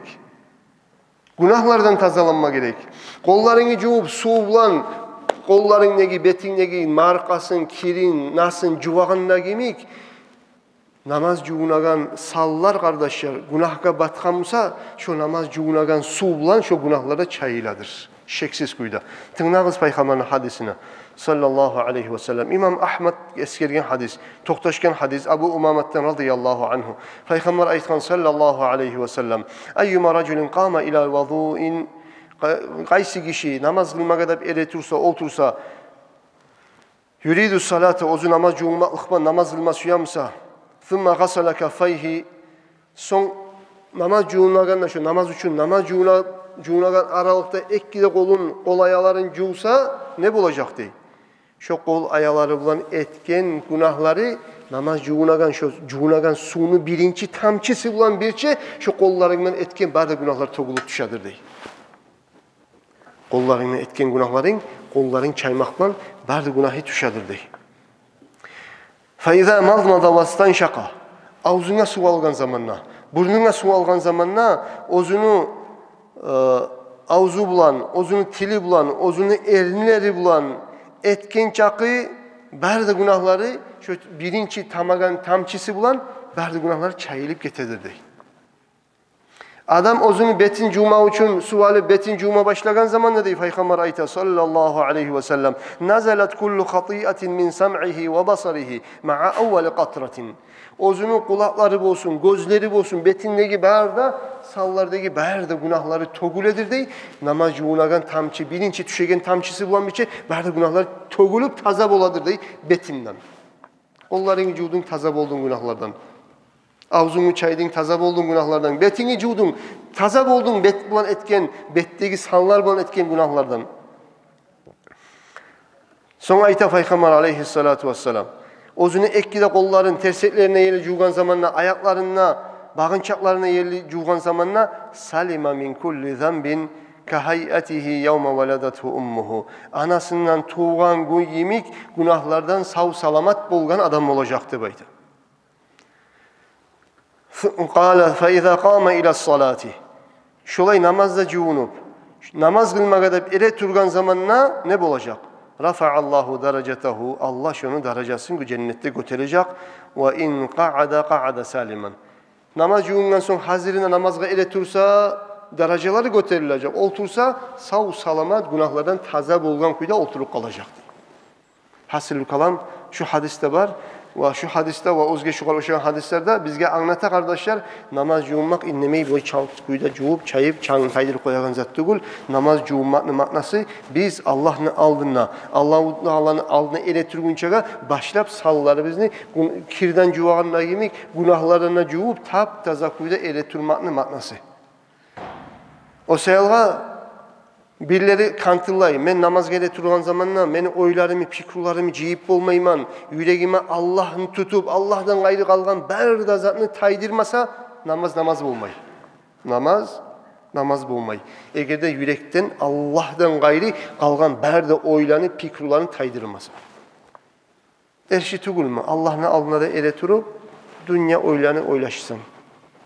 Гюнагьлардан тазаланма герек. Къолларынгны жувуп, сув булан къолларынгдагъы, бетингдеги маркъасын, кирин, насын жувагъанда йимик, намаз жувунагъан санлар, къардашлар, гюнагьгъа батгъан буса, шо намаз жувунагъан сув булан шо гюнагьлар да чайыладыр. Шексиз кюйде. Тынглагъыз Пайхаммарны гьадисине, саллаллагьу алайгьи ва саллам. Имам Агьмад эсгерген гьадис, токъташгъан гьадис Абу Умаматдан радияллагьу ангьу. Пайхаммар айтгъан, саллаллагьу алайгьи ва саллам: «Айюма ражулин къама ила вузуин». Къа-, къайсы гиши намаз къылмагъа деп эретурса, олтурса, «юриду салата», оьзю намаз жувунмакълыкъ булан намаз къылма сюе буса, «сумма гъасала каффайгьи», сонг намаз жувунагъанда, шо намаз учун намаз жувуна-, жувунагъан аралыкъда эки де къолун, къол аяларын жувса, не болажакъ дей? Шо къол аялары булан этген гюнагьлары намаз жувунагъан, шо жувунагъан сувну биринчи тамчысы булан бирче шо къолларынг булан этген бары да гюнагьлар тёгюлюп тюшедир дей. Къолларынгны этген гюнагьларынг, къолларынг чаймакъ булан бары да гюнагьы тюшедир дей. «Фаиза мазмаза вастаншакъа». Авзунга сув алгъан заманда, бурнунга сув алгъан заманда оьзюню, э, авзу булан, оьзюню тили булан, оьзюню эринлери булан этген чакъы бары да гюнагьлары, шо биринчи тамагъан тамчысы булан бары да гюнагьлар чайылып гетедир дей. Адам оьзюню бетин жувма учун сув алып, бетин жувма башлагъан заманда, дей, Пайхаммар айта, саллаллагьу алайгьи ва саллам: «Назалат куллу хатиатин мин самъигьи ва басаригьи маа аввали къатратин». Оьзюню къулакълары болсун, гёзлери болсун, бетиндеги бары да, санлардагъы бары да гюнагьлары тёгюледир, дей. Намаз жувунагъан тамчы, биринчи тюшеген тамчысы булан бирче бары да гюнагьлар тёгюлюп таза боладыр, дей, бетинден. Къолларынгны жувдунг, таза болдунг гюнагьлардан. Авзунгну чайдынг, таза болдунг гюнагьлардан. Бетингни жувдунг, таза болдунг бет булан этген, бетдеги санлар булан этген гюнагьлардан. Сонг айта Пайхаммар алайгьиссалату вассалам, оьзюню эки де къолларын терсеклерине ерли жувгъан заманда, аякъларына, багъынчакъларына ерли жувгъан заманда: «Салима мин кулли занбин кагьайатигьи явма валадатгьу уммугьу». Анасындан тувгъан гюн йимик гюнагьлардан сав-саламат болгъан адам болажакъ деп айта. Къала: «Фа иза къама ила салати». Шолай намазда жувунуп, намаз къылмагъа деп эре тургъан заманда не болажакъ? «Рафааллагьу даражатагьу». Аллагь шону даражасын гё-, женнетде гётережек. «Ва ин къаада, къаада салиман». Намаз жувунгъан сонг гьазирине намазгъа эре турса, даражалары гётерилежек. Олтурса, сав-саламат, гюнагьлардан таза болгъан кюйде олтуруп къалажакъ. Гьасили калам, шу гьадисде бар. Ва шу гьадисде ва оьзге шугъар ошагъан гьадислерде бизге англата, къардашлар, намаз жувунмакъ индемей бу чалт кюйде жувуп, чайып, чангын тайдырып къоягъан зат тюгюл. Намаз жувунмакъны маънасы — биз Аллагьны алдына, Аллагьу Тааланы алдына эре тургъунчагъа башлап санларыбызны гюн-, кирден жувагъанда йимик, гюнагьлардан да жувуп, тап-таза кюйде эре турмакъны маънасы. О саялгъа бирлери къантылай: «Мен намазгъа эре тургъан заманда мени ойларымны, пикруларымны жыйып болмайман, юрегиме Аллагьны тутуп, Аллагьдан къайры къалгъан бары да затны тайдырмаса, намаз намаз болмай». Намаз намаз болмай, эгер де юрекден Аллагьдан къайры къалгъан бары да ойланы, пикруланы тайдырмаса. Эрши тюгюлмю Аллагьны алдына да эре туруп, дюнья ойланы ойлашсанг?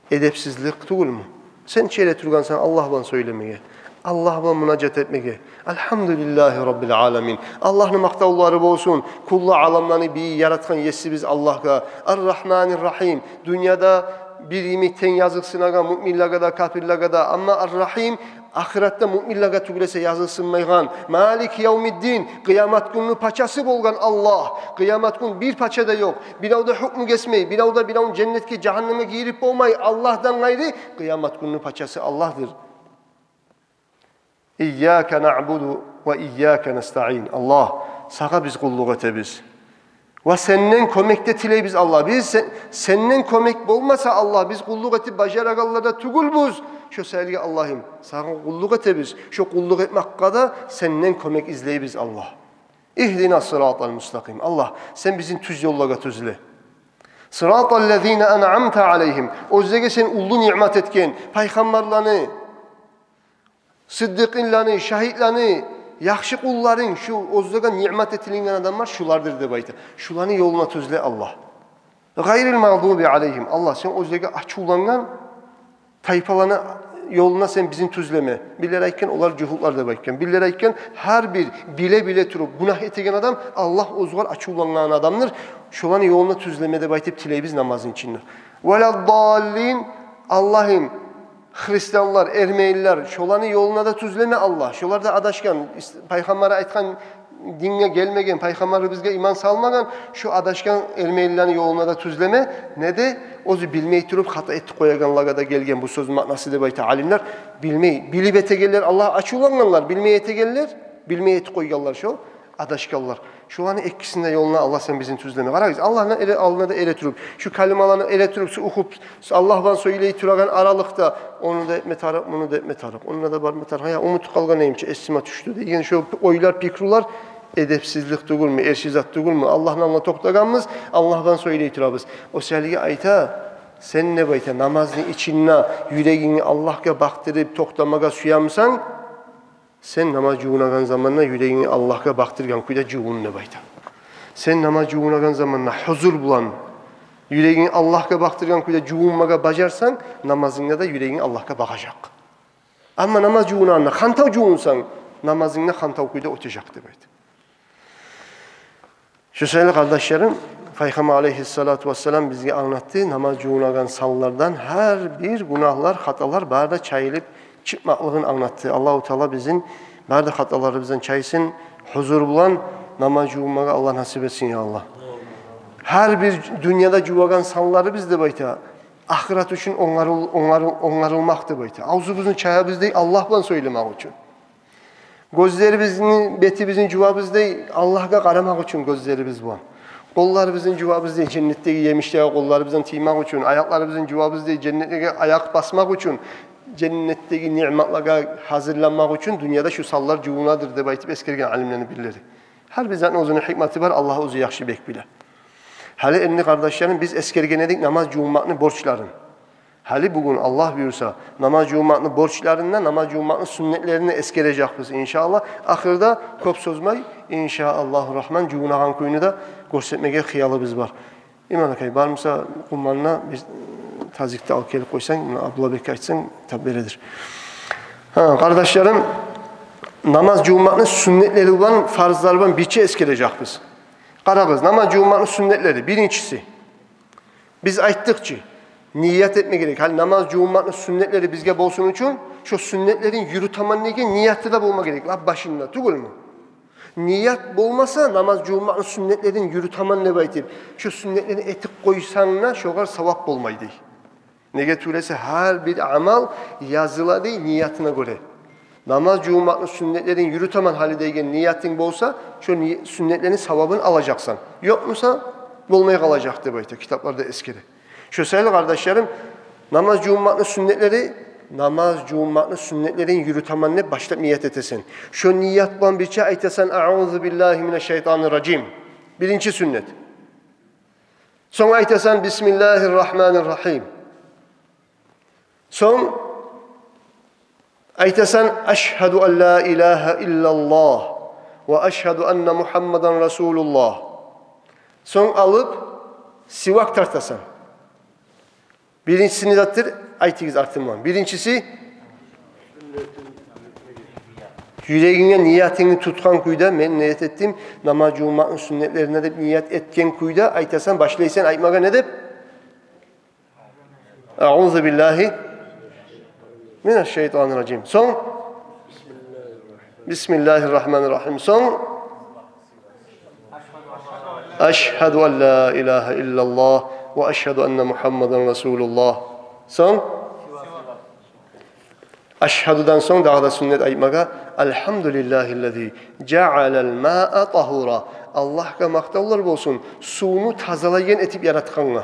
Эдепсизлик тюгюлмю? Сен чи эре тургъансан Аллагь булан сёйлемеге, Аллагь булан мунажат этмеге. Альгьамдулиллагьи раббил аламин. Аллагьны макътавлары болсун, кюллю аламланы бийи, яратгъан есибиз Аллагьгъа. Ар-Рагьманир Рагьим. Дюньяда бир йимик тенг языкъсынагъан муъминлеге де, капирлеге де. Амма Ар-Рагьим, ахыратда муъминлеге тюгюл эсе языкъсынмайгъан. Малики явмиддин, къыямат гюнню пачасы болгъан Аллагь. Къыямат гюн бир пача да ёкъ. Бирев де гьукму гесмей, бирев де биревню женнетге, жагьаннемге гийирип болмай Аллагьдан къайры. Къыямат гюнню пачасы Аллагьдыр. Ийяка наъбуду ва ийяка настаъин. Аллагь, сагъа биз къуллукъ этебиз. Ва сенден кёмек де тилейбиз, Аллагь. Биз сен-, сенден кёмек болмаса, Аллагь, биз къуллукъ этип бажарагъанлар да тюгюлбюз. Шо саялгъа, Аллагьым, сагъа къуллукъ этебиз. Шо къуллукъ этмакъгъа да сенден кёмек излейбиз, Аллагь. Игьдина сыратал мустакъим. Аллагь, сен бизин тюз ёллагъа тюзле. Сыратал лазина анъамта алайгьим. Оьзлеге сен уллу ниъмат этген пайхаммарланы, сыддикъинланы, шагьитланы, яхшы къулларынг, шу оьзлеге ниъмат этилинген адамлар шулардыр деп айта. Шуланы ёлуна тюзле, Аллагь. Гъайрил магъдуби алайгьим. Аллагь, сен оьзлеге ачувлангъан тайпаланы ёлуна сен бизин тюзлеме. Бирлер айтгъан, олар жугьутлар деп айтгъан. Бирлер айтгъан, гьар бир биле-биле туруп гюнагь этеген адам Аллагь оьзюгер ачувлангъан адамдыр. Шоланы ёлуна тюзлеме деп айтып тилейбиз намазны ичинде. Валаддаллин. Аллагьым, христианлар, эрмелилер, шоланы ёлуна да тюзлеме, Аллагь. Шолар да адашгъан, ис-, пайхаммар айтгъан динге гелмеген, пайхаммарыбызгъа иман салмагъан, шу адашгъан эрмелилени ёлуна да тюзлеме. Неде? Оьзю билмей туруп хата этип къоягъанлагъа да гелген бу сёзню маънасы деп айта алимлер. Билмей, билип этегенлер, Аллагь ачувлангъанлар, билмей этегенлер, билмей этип къойгъанлар шо адашгъанлар. Шуланы экисини де ёлуна, Аллагь, сен бизин тюзлеме. Къарагъыз, Аллагьны эре-, алдына да эре туруп, шу калималаны эре туруп, шу охуп, шу Аллагь булан сёйлей турагъан аралыкъда, ону да этме тарыкъ, муну да этме тарыкъ, онда да барма тарыкъ. Я, унутуп къалгъан эдим чи, эсиме тюшдю деген шо ойлар, пикрулар эдепсизлик тюгюлмю, эрши зат тюгюлмю? Аллагьны алдына токътагъанбыз, Аллагь булан сёйлей турабыз. О саялгъа айта, сен, деп айта, намазны ичинде юрегингни Аллагьгъа бакъдырып токътамагъа сюемисен, сен намаз жувунагъан заманда юрегингни Аллагьгъа бакъдыргъан кюйде жувун деп айта. Сен намаз жувунагъан заманда гьузур булан юрегингни Аллагьгъа бакъдыргъан кюйде жувунмагъа бажарсанг, намазынгда да юрегинг Аллагьгъа багъажакъ. Амма намаз жувунагъанда хантав жувунсанг, намазынг да хантав кюйде оьтежек деп айта. Шо саялы, къардашларым, Пайхаммар алайгьиссалату вассалам бизге англатды, намаз жувунагъан санлардан гьар бир гюнагьлар, хаталар бары да чайылып чыкъмакълыгъын англатды. Аллагьу Таала бизин бары да хаталарыбыздан чайсын, гьузур булан намаз жувунмагъа Аллагь насип этсин, я Аллагь. Гьар бир дюньяда жувагъан санларыбыз, деп айта, ахырат учун онгарыл-, онгарыл-, онгарылмакъ, деп айта. Авзубузну чаябыз дей Аллагь булан сёйлемек учун. Гёзлерибизни, бетибизни жувабыз дей Аллагьгъа къарамакъ учун гёзлерибиз булан. Къолларыбызны жувабыз дей женнетдеги емишлеге къолларыбыздан тиймек учун, аякъларыбызны жувабыз дей женнетдеги аякъ басмакъ учун, женнетдеги ниъматлагъа гьазирланмакъ учун дюньяда шу санлар жувунадыр деп айтып эсгерген алимлени бирлери. Гьар бир затны оьзюню гьикматы бар, Аллагь оьзю яхшы бек биле. Гьали энни, къардашларым, биз эсгерген эдик намаз жувунмакъны борчларын. Гьали бугюн, Аллагь буюрса, намаз жувунмакъны борчларын да, намаз жувунмакъны сюннетлерин де эсгережекбиз, иншааллагь. Ахырда кёп созмай, иншааллагьу рагьман, жувунагъан кюйню де гёрсетмеге хыялыбыз бар. Иман акай, бармыса, къуманна бир тазикни алып гелип къойсанг, муна Абдуллагьбекге айтсанг, тап бередир. Гьа, къардашларым, намаз жувунмакъны сюннетлери булан, фарзлары булан бирче эсгережекбиз. Къарагъыз, намаз жувунмакъны сюннетлери, биринчиси. Биз айтдыкъ чы, ният этме герек. Гьали намаз жувунмакъны сюннетлери бизге болсун учун, шо сюннетлерин юрютемен деген нияты да болма герек, лап башында, тюгюлмю? Ният болмаса, намаз жувунмакъны сюннетлерин юрютемен деп айтып, шо сюннетлерин этип къойсанг да, шогъар савап болмай дей. Неге тюгюл эсе, гьар бир амал языла дей ниятына гёре. Намаз жувунмакъны сюннетлерин юрютемен гьали деген ниятынг болса, шо ни-, сюннетлени савабын алажакъсан. Ёкъ буса, болмай къалажакъ деп айта, китапларда эсгере. Шо саялы, къардашларым, намаз жувунмакъны сюннетлери, намаз жувунмакъны сюннетлерин юрютемен деп башлап ният этесен. Шо ният булан бирче айтасан: «Аузу биллагьи минаш шайтанир ражим». Биринчи сюннет. Сонг айтасан: «Бисмиллагьир рагьманир рагьим». Сонг айтасан: «Ашгьаду ан ла илагьа иллаллагь ва ашгьаду анна Мугьаммадан расулуллагь». Сонг алып сивак тартасан. Биринчиси не затдыр? Айтыгъыз артымдан. Биринчиси, юрегинге ниятынгны тутгъан кюйде, мен ният этдим намаз жувунмакъны сюннетлерине деп ният этген кюйде айтасан, башлайсан айтмагъа не деп? «Аузу биллагьи минаш шайтанир ражим». Сонг? «Бисмиллагьир рагьманир рагьим». Сонг? «Ашгьаду ан ла илагьа иллаллагь ва ашгьаду анна Мугьаммадан расулуллагь». Сонг? «Ашгьадудан» сонг дагъы да сюннет айтмагъа: «Алгьамдулиллагьиллази жаалал маа тагьура». Аллагьгъа макътавлар болсун, сувну тазалайгъан этип яратгъангъа.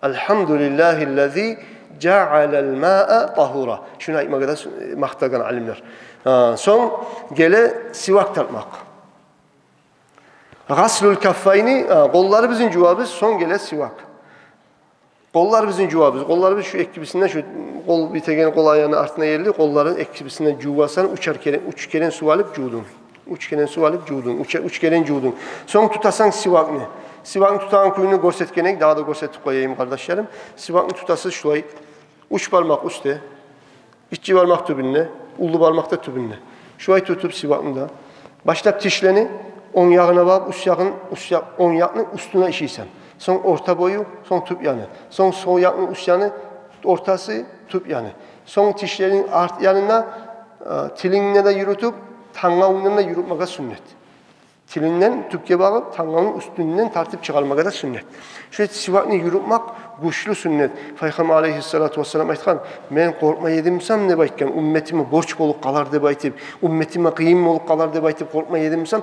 «Алгьамдулиллагьиллази жаалал маа тагьура». Шуну айтмагъа да сю-, макътагъан алимлер. Гьа, сонг геле сивак тартмакъ. «Гъаслул каффайни», гьа, къолларыбызны жувабыз, сонг геле сивак. Къолларыбызны жувабыз. Къолларыбыз шу экибизин де, шу къол битеген къол аягъыны артына ерли, къолларын экибизин де жувасан, уьчер керен, уьч керен сув алып жувдунг. Уьч керен сув алып жувдунг. Уьч, уьч керен жувдунг. Сонг тутасан сивакны. Сивакны тутагъан кюйню гёрсетген эдик, дагъы да гёрсетип къояйым, къардашларым. Сивакны тутасыз шулай. Уьч бармакъ уьстде, ичи бармакъ тюбюнде, уллу бармакъ да тюбюнде. Шулай тутуп сивакны да, башлап тишлени онг ягъына багъып, уьст ягъын, уьст я-, онг якъны уьстюне ышыйсан. Сонг орта бою, сонг тюп яны. Сонг сол якъны уьст яны, ортасы, тюп яны. Сонг тишлени арт янына, э, тилингни де юрютюп, тангавунгдан да юрютмеге сюннет. Тилингден тюпге багъып, тангавунгну уьстюнден тартып чыгъармагъа да сюннет. Шо сивакны юрютмек гючлю сюннет. Пайхаммар алайгьиссалату вассалам айтгъан: «Мен къоркъмай эдим бусам, – деп айтгъан, – умметиме борч болуп къалар деп айтып, умметиме къыйын болуп къалар деп айтып къоркъмай эдим бусам,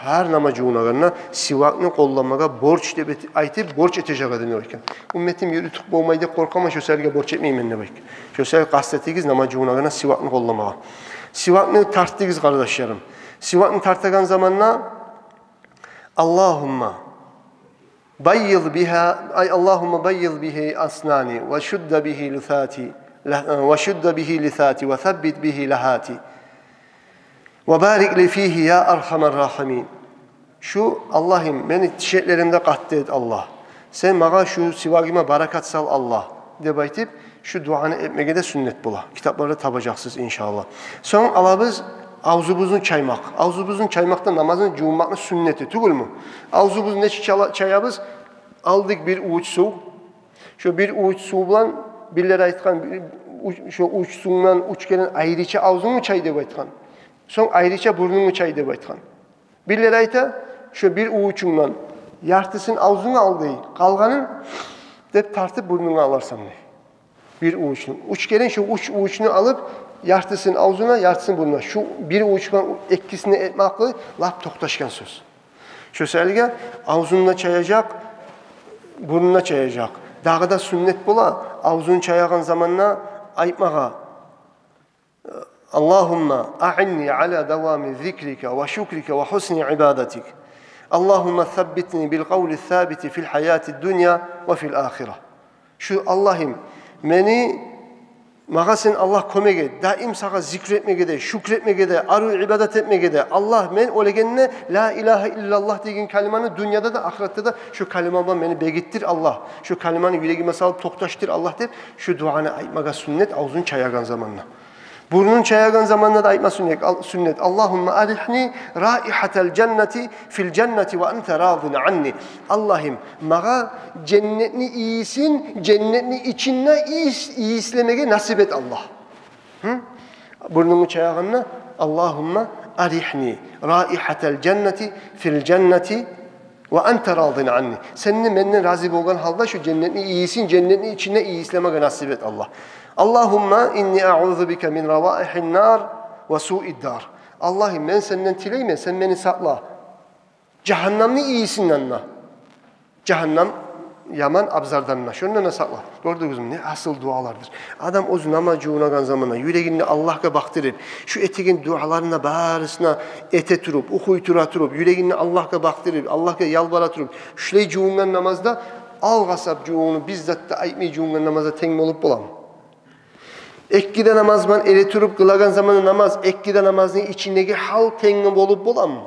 гьар намаз жувунагъанда сивакны къолламагъа борч деп эт-, айтып, борч этежек эдим», – деп айтгъан. «Умметим юрютюп болмай деп къоркъаман, шо саялы борч этмеймен», – деп айтгъан. Шо саялы къаст этигиз намаз жувунагъанда сивакны къолламагъа. Сивакны тартдыгъыз, къардашларым. Сивакны тартагъан заманда: «Аллагьумма баййид бигьи, ай, Аллагьумма баййид бигьи аснани, ва шудда бигьи лисати, ва шудда бигьи лисати, ва саббит бигьи лагьати, ва барик ли фигьи, я архамар рагьимин». Шу: «Аллагьым, мени тишлерим де къатты эт, Аллагь. Сен магъа шу сивагыма баракат сал, Аллагь», – деп айтып, шу дуаны этмеге де сюннет бола. Китапларда табажакъсыз, иншааллагь. Сонг алабыз авзубузну чаймакъ. Авзубузну чаймакъ да намазны жувунмакъны сюннети тюгюлмю? Авзубузну нечик чала-, чаябыз? Алдыкъ бир увуч сув. Шо бир увуч сув булан, бирлер айтгъан, бир у-, шо увуч сувдан уьч керен айрыча авзунгну чай деп айтгъан. Сонг айрыча бурнунгну чай деп айтгъан. Бирлер айта, шо бир увучунгдан яртысын авзунга ал дей, къалгъанын деп тартып бурнунга аларсан дей. Бир увучну. Уьч керен шо уьч увучну алып, яртысын авзунга, яртысын бурнунга. Шу бир увуч булан экисин де этмек аркъылы лап токъташгъан сёз. Шо саялы авзун да чаяжакъ, бурнун да чаяжакъ. Дагъы да сюннет бола авзун чаягъан заманда айтмагъа: اللهم أعني على دوام ذكرك وشكرك وحسن عبادتك. اللهم ثبتني بالقول الثابت في الحياة الدنيا وفي الآخرة. Шу: Аллагьым, мени, магъа сен, Аллагь, кёмек эт, даим сагъа зикр этмеге де, шюкюр этмеге де, арив ибадат этмеге де. Аллагь, мен оьлегенде ла илагьа иллаллагь деген калиманы дюньяда да, ахыратда да шу калима булан мени бегитдир, Аллагь. Шу калиманы юрегиме салып токъташдыр, Аллагь, деп шу дуаны айтмагъа сюннет авзун чаягъан заманда. Бурнун чаягъан заманда да айтма сюннет, ал-, сюннет: اللهم أرحني رائحة الجنة في الجنة وأنت راض عني. Аллагьым, магъа женнетни ийисин, женнетни ичинде ийис-, ийислемеге насип эт, Аллагь. Гьы? Бурнунгну чаягъанда: اللهم أرحني رائحة الجنة في الجنة وأنت راض عني. Сен де менден рази болгъан гьалда шу женнетни ийисин женнетни ичинде ийислемеге насип эт, Аллагь. اللهم إني أعوذ بك من روائح النار وسوء الدار. Аллагьым, мен сенден тилеймен, сен мени сакъла жагьаннамны ийисинден де, жагьаннам яман абзардан да, шондан да сакъла. Гёрдюгюзмю, не асил дуалардыр. Адам оьзю намаз жувунагъан заманда юрегин Аллагьгъа бакъдырып, шу этеген дуаларын барысын да эте туруп, охуй тура туруп, юрегин Аллагьгъа бакъдырып, Аллагьгъа ялбара туруп, шулай жувунгъан намаз да алгъасап жувунуп, бир зат да айтмай жувунгъан намазгъа тенг болуп боламы? Эки де намаз булан эретуруп къылагъан заманда намаз, эки де намазны ичиндеги гьал тенг болуп боламы?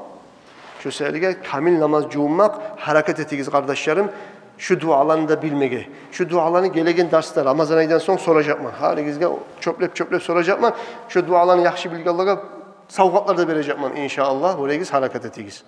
Шо саялы камил намаз жувунмакъ, гьаракат этигиз, къардашларым, шу дуаланы да билмеге. Шу дуаланы гелеген дарсда, Рамазан айдан сонг, соражакъман. Гьаригизге чёплеп-чёплеп соражакъман. Шу дуаланы яхшы билгенлеге савгъатлар да бережекмен, иншааллагь. Гёрегиз, гьаракат этигиз.